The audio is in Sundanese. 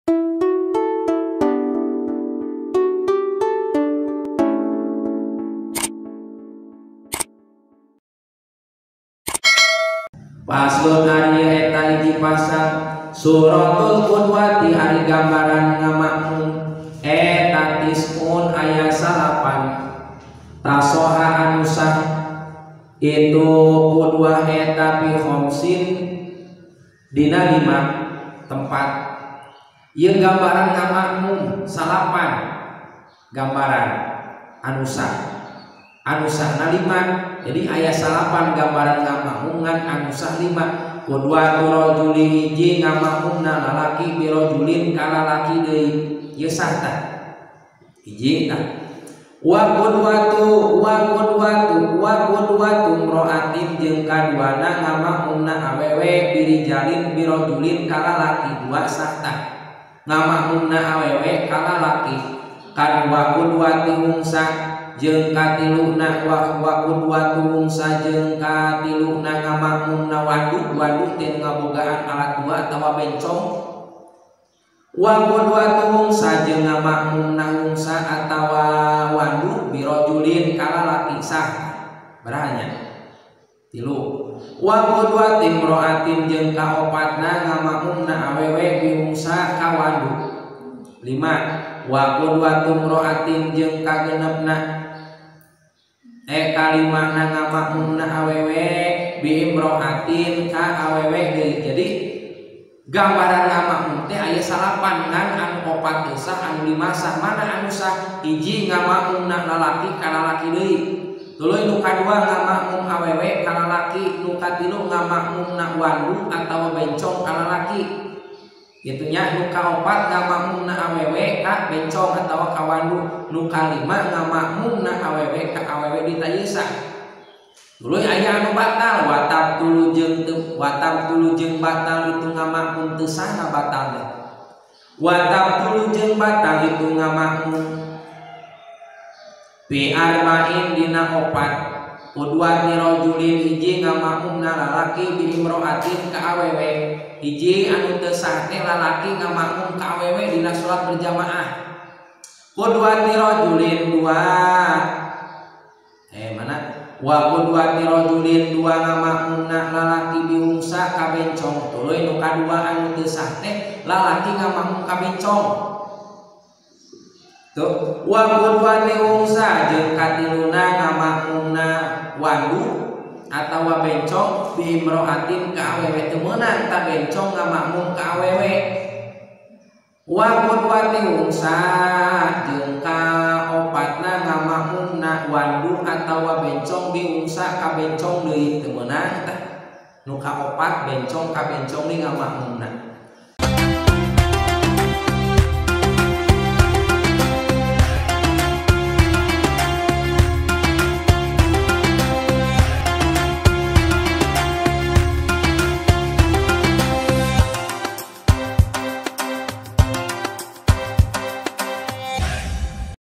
Paslon ari eta hiji pasal suratul qudwati ari gambaran ngamakmum eta tisun aya salapan tasoha anu sah itu qudwah eta bi khamsin dina lima tempat. Ieu gambaran ngamakmum salapan gambaran anu sah anu sahna lima. Jadi aya salapan gambaran ngamakmuman anu sah lima. Qudwatu rajuli hiji ngamakmumna lalaki bi rajulin ka lalaki deui ieu sah tah hiji tah. Wa qudwatu wa qudwatu wa qudwatu imra'atin jeung kaduana ngamakmumna awewe birijalin bi rajulin ka lalaki dua sah tah ngamakmumna awewe ka lalaki. Kadua qudwati unsa jeung katiluna wa qudwatu unsa jeung katiluna ngamakmumna wandu wandu teh ngabogaan alat dua atawa bencong. Wa qudwatu unsa jeung ngamakmumna unsa atawa wandu birajulin ka lalaki sah berahanya tilu. Wa qudwati imra'atin jeung kaopatna ngamakmumna awewe bi unsa ka wandu lima. Wa qudwatu imra'atin jeung kagenepna kalimahna ngamakmumna awewe bi imra'atin ka awewe deui. Jadi gambaran ngamakmum teh aya salapan ngan anu opat teu sah anu lima sah. Mana anu sah? Hiji ngamakmumna lalaki ka lalaki deui, tuluy nu kadua ngamakmum awewe ka lalaki, nu katilu ngamakmumna wandu atawa bencong ka lalaki kitu nya, nu kaopat ngamakmumna awewe ka bencong atawa ka wandu, nu kalima ngamakmumna awewe ka awewe di teu sah. Tuluy aya anu batal watab tulu jeung teu watab tulu jeung batal itu ngamakmum teu sah na batal teh. Watab tulu jeung batal itu ngamakmum bi arba'in dina opat. Qudwati rajulin hiji ngamakmumna lalaki bi imra'atin ka awewe. Hiji anu teu sah teh lalaki ngamakmum ka awewe dina salat berjamaah. Qudwati rajulin dua mana wa qudwati rajulin dua ngamakmumna lalaki bi unsa ka bencong. Tuluy nu kadua anu teu sah teh lalaki ngamakmum ka bencong. Tuh wa qudwati unsa jeung katiluna ngamakmumna wandu atawa bencong bi imra'atin ka awewe teu meunang ta bencong ngamakmum ka awewe. Wa qudwati unsa jeung kaopatna ngamakmumna wandu atawa bencong bi unsa ka bencong deui teu meunang tah nu kaopat bencong ka bencong deui ngamakmumna.